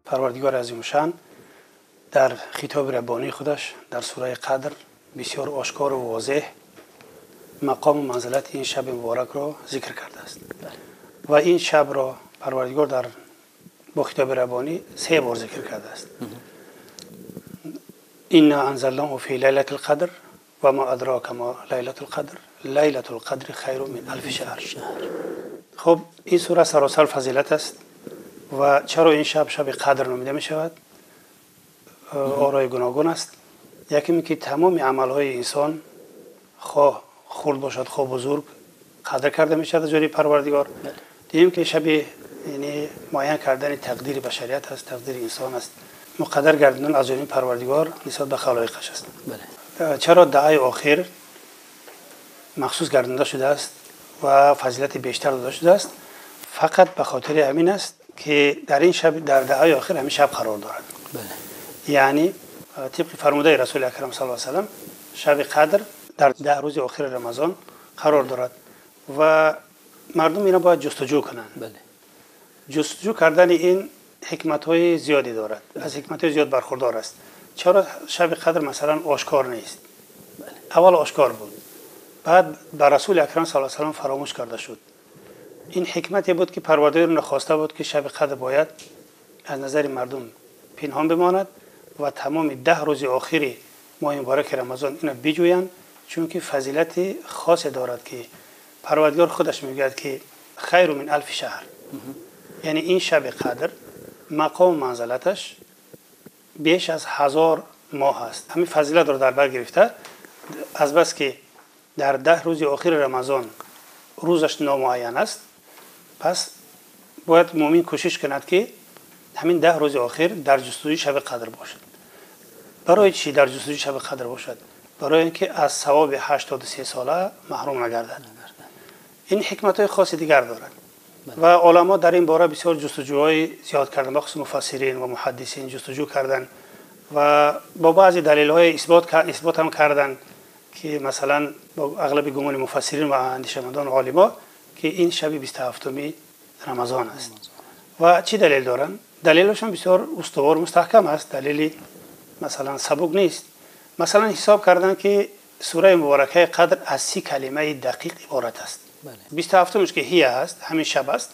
Парвардигори азимушшаън дар хитоби раббонии худаш дар сураи Қадр бисёр ошкор ва возеҳ мақом ва манзилати ин шаби муборакро зикр кардааст. Ва ин шабро Парвардигор дар бо хитоби раббонӣ се бор зикр кардааст. Инна анзалнаху фи лайлатил қадр ва ма адрока ма лайлатул қадр лайлатул қадри хайрун мин алфи шаҳр. Хуб, ин сура саросар фазилат аст ва чаро ин шаб шаби Қадр номида мешавад? Орои гуногун аст. Якум ки тамоми амалҳои инсон, хоҳ хурд бошад, хоҳ бузург, қадр карда мешавад аз ҷониби Парвардигор. Дуюм ки шаби яъне муайян кардани тақдири башарият аст, тақдири инсон аст, муқаддар гардидан аз ҷониби Парвардигор нисбат ба халоиқаш аст. Чаро даҳаи охир махсус гардонда шудааст ва фазилати бештар дода шудааст? Фақат ба хотири ҳамин аст ки дар ин шаб, дар даҳаи охир ҳамин шаб қарор дорад. Яъне тибқи фармудаи Расули Акрам саллаллоҳу алайҳи васаллам, шаби Қадр дар 10 рӯзи охири Рамазон қарор дорад ва мардум инро бояд ҷустуҷӯ кунанд. Ҷустуҷӯ кардани ин ҳикматҳои зиёде дорад, аз ҳикматҳои зиёд бархурдор аст. Чаро шаби Қадр масалан ошкор нест? Аввал ошкор буд, баъд ба Расули Акрам саллаллоҳу алайҳи васаллам фаромӯш карда шуд. Ин ҳикмате буд ки Парвардигор нахоста буд ки шаби Қадр бояд аз назари мардум пинҳон бимонад ва тамоми 10 рӯзи охири моҳи мубораки Рамазон инро биҷӯянд, чунки фазилати хосе дорад ки Парвардигор худаш мегӯяд ки хайру мин алфи шаҳр. Яъне ин шаби Қадр мақому манзалаташ беш аз 1000 моҳ аст. Ҳамин фазилатро дар бар гирифта, аз бас ки дар 10 рӯзи охири Рамазон рӯзаш номуайян аст, пас бояд мӯмин кӯшиш кунад ки ҳамин 10 рӯзи охир дар ҷустуҷӯи шаби Қадр бошад. Барои чӣ дар ҷустуҷӯи шаби Қадр бошад? Барои инки аз савоби 83 сола маҳрум нагардад. Ин ҳикматҳои хоси дигар дорад ва уламо дар ин бора бисёр ҷустуҷӯҳои зиёд карданд, бахусус муфассирин ва муҳаддисин ҷустуҷӯ карданд ва бо баъзе далелҳои исбот ҳам карданд ки масалан бо ағлаби гумони муфассирин ва андешамандон олимо ки ин шаби 27 Рамазон аст. Ва чӣ далел доранд? Далелашон бисёр устувор мустаҳкам аст, далели масалан сабук нест. Масалан ҳисоб карданд ки сураи муборакаи Қадр аз 30 калимаи дақиқ иборат аст. 27-мш ки ҳия аст, ҳамин шаб аст.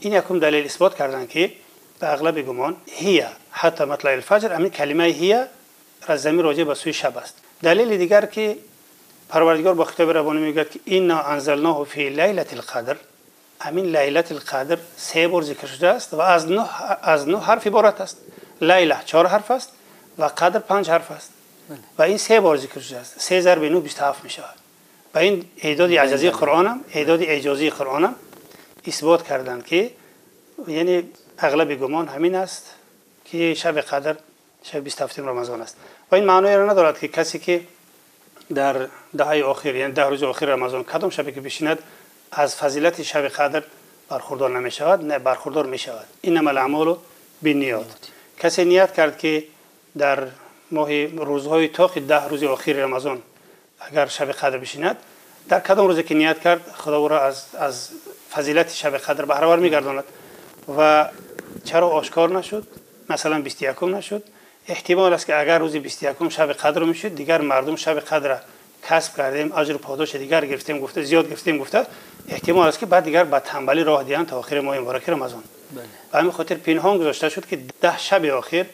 Ин якум далел исбот карданд ки ба ағлаби гумон ҳия ҳатто матлаи фаҷр, ҳамин калимаи ҳия аз замин роҷеъ ба сӯи шаб аст. Далели дигар ки Парвардигор бо хитоби раббонӣ мегӯяд ки инна анзалнаху фи лайлатил қадр. Ҳамин лайлатил қадр се бор зикр шудааст ва аз 9 ҳарф иборат аст. Лайла 4 ҳарф аст ва қадр 5 ҳарф аст ва ин се бор зикр шудааст. 3 зарби 9 27 мешавад. Ба ин эъдоди аҷазии Қуръонам, эъдоди эъҷозии Қуръонам исбот карданд ки яъне ағлаби гумон ҳамин аст ки шаби Қадр шаби 27 Рамазон аст. Ва ин маъноеро надорад ки касе ки дар даҳаи охир, яъне 10 рӯзи охири Рамазон кадом шабе ки бишинад аз фазилати шаби Қадр бархурдор намешавад, не, бархурдор мешавад. Иннамал аъмолу бинниёт. Касе ният кард ки дар моҳи рӯзҳои тоқи 10 рӯзи охири Рамазон агар шаби Қадр бишинад, дар кадом рӯзе ки ният кард, Худо ӯро аз фазилати шаби Қадр баҳравар мегардонад. Ва чаро ошкор нашуд? Масалан 21 нашуд. Эҳтимол аст ки агар рӯзи 21 шаби Қадр мешуд, дигар мардум шаби Қадрро касб кардем, аҷру подоши дигар гирифтем гуфта, зиёд гирифтем гуфта, эҳтимол аст ки баъд дигар ба танбалӣ роҳ диҳанд то охири моҳи мубораки Рамазон. Ба ҳамин хотир пинҳон гузошта шуд ки 10 шаби охир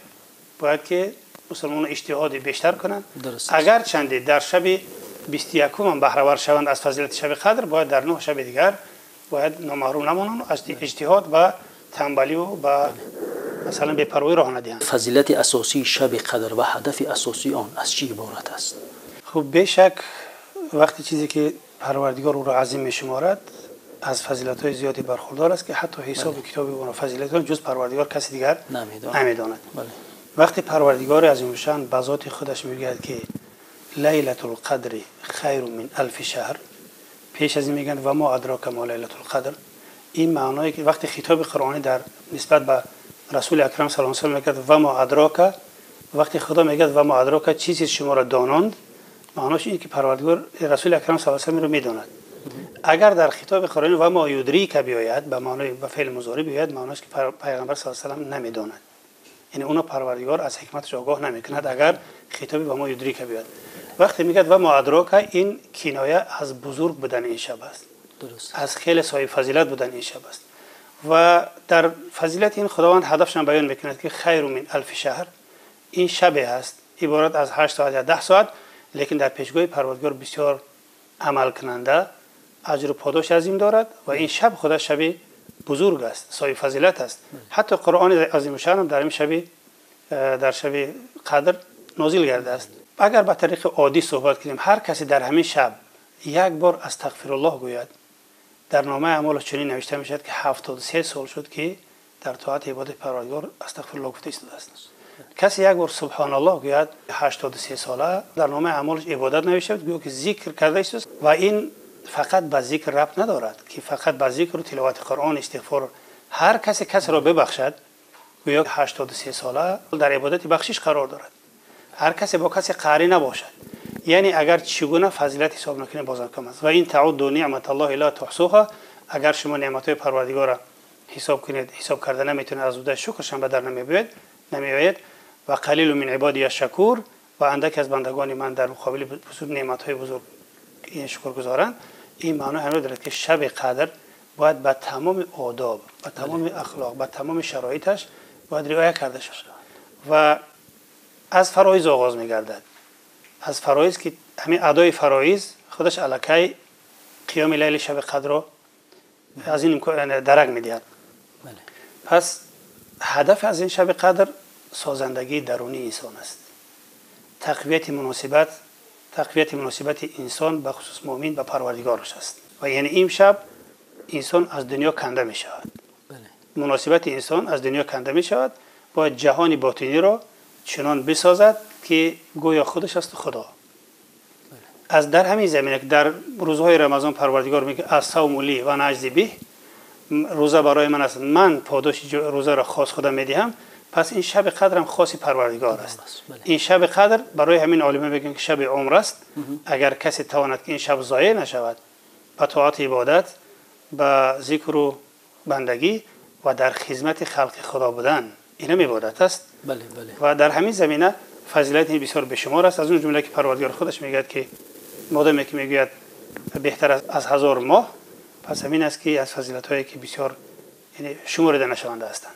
бояд ки мусулмонон иҷтиҳоди бештар кунанд. Агарчанде дар шаби 21 ҳам баҳравар шаванд аз фазилати шаби Қадр, бояд дар 9 шаби дигар бояд номаҳрум намонанд аз иҷтиҳод ва танбалию ба масалан бепарвоӣ роҳ надиҳанд. Фазилати асосии шаби Қадр ва ҳадафи асосии он аз чӣ иборат аст? Хуб, бешак вақти чизе ки Парвардигор ӯро азим мешуморад, аз фазилатҳои зиёде бархурдор аст ки ҳатто ҳисобу китоби ӯро фазилатҳо ҷуз Парвардигор каси дигар намедонад. Вақти Парвардигори азимушшаън ба зоти худаш мегӯяд ки лайлатул қадри хайру мин алфи шаҳр, пеш аз ин мегӯянд ва мо адрока мо лайлатул қадр. Ин маъное ки вақти хитоби қуръонӣ дар нисбат ба Расули Акрам саллаллоҳу алайҳи васаллам мегӯяд ва мо адрока, вақти Худо мегӯяд ва мо адрока, чизе шуморо дононд, маънош ин ки Парвардигор Расули Акрам саллаллоҳу алайҳи васалламро медонад. Агар дар хитоби қуръонӣ ва мо юдрика биёяд, ба маънои ба феъли музори биёяд, маънош ки Пайғамбар саллаллоҳу алайҳи васаллам намедонад. یعنی اونو پروردگار از حکمتش آگاه نمیکند اگر خطابی و ما یدریک بیاد. وقتی میگه و ما ادراک، این کنایه از بزرگ بودن این شب است. درست. از خیلی صاحب فضیلت بودن این شب است. و در فضیلت این خداوند هدفش هم بیان میکند که خیر من الف شهر. این شب هست عبارت از 8 ساعت یا 10 ساعت، لیکن در پیشگاه پروردگار بسیار عمل کننده اجر و پاداش عظیم دارد و این شب خدا شب بزرگ است، صاحب فضیلت است. حتی قرآن عظیم الشأن هم در این شب، در شب قدر نازل گرده است. اگر به طریق عادی صحبت کنیم، هر کسی در همین شب یک بار استغفر الله گوید، در نامه اعمالش چنین نوشته می شود که 73 سال شد که در طاعت عبادت پروردگار استغفر الله گفته ایستاده است. کسی یک بار سبحان الله گوید، 83 ساله در نامه اعمالش عبادت نوشته شد، گویا که ذکر کرده است. و این فقط به ذکر ربط ندارد که فقط به ذکر و تلاوت قرآن، استغفار، هر کسی کسی را ببخشد گویا 83 ساله در عبادت بخشش قرار دارد. هر کسی با کسی قهری نباشد، یعنی اگر چگونه فضیلت حساب نکنیم بازم کم است. و این تعد نعمت الله لا تحصوها، اگر شما نعمت‌های پروردگار را حساب کنید، حساب کرده نمیتونید، از عهده شکرش هم به در نمیآید. و قلیل من عبادی الشکور، و اندک از بندگان من در مقابل بزرگ نعمت‌های بزرگ این شکرگزارند. این معنی همه دارد که شب قدر باید به تمام آداب، به تمام اخلاق، به تمام شرایطش باید رعایت کرده شود. و از فرایض آغاز می‌گردد. از فرایض که همین ادای فرایض خودش الکی قیام لیل شب قدر را از این درک می‌دهد. پس هدف از این شب قدر سازندگی درونی انسان است، تقویت مناسبت انسان به خصوص مؤمن به پروردگارش است. و یعنی این شب انسان از دنیا کنده می شود. مناسبت انسان از دنیا کنده می شود، باید جهان باطنی را چنان بسازد که گویا خودش است خدا. از در همین زمینه که در روزهای رمضان پروردگار میگه الصوم لی و انا اجزی به، روزه برای من است، من پاداش روزه را خاص خودم میدهم. پس این شب قدر هم خاص پروردگار است. این شب قدر برای همین عالمه میگن که شب عمر است. اگر کسی تواند که این شب ضایع نشود، به طاعت عبادت، به ذکر و بندگی و در خدمت خلق خدا بودن، اینم عبادت است. بله بله. و در همین زمینه فضیلت این بسیار بشمار است. از اون جمله که پروردگار خودش میگه که مادامی که میگوید بهتر از 1000 ماه، پس همین است که از فضیلت هایی که بسیار یعنی شمرده نشونده هستند.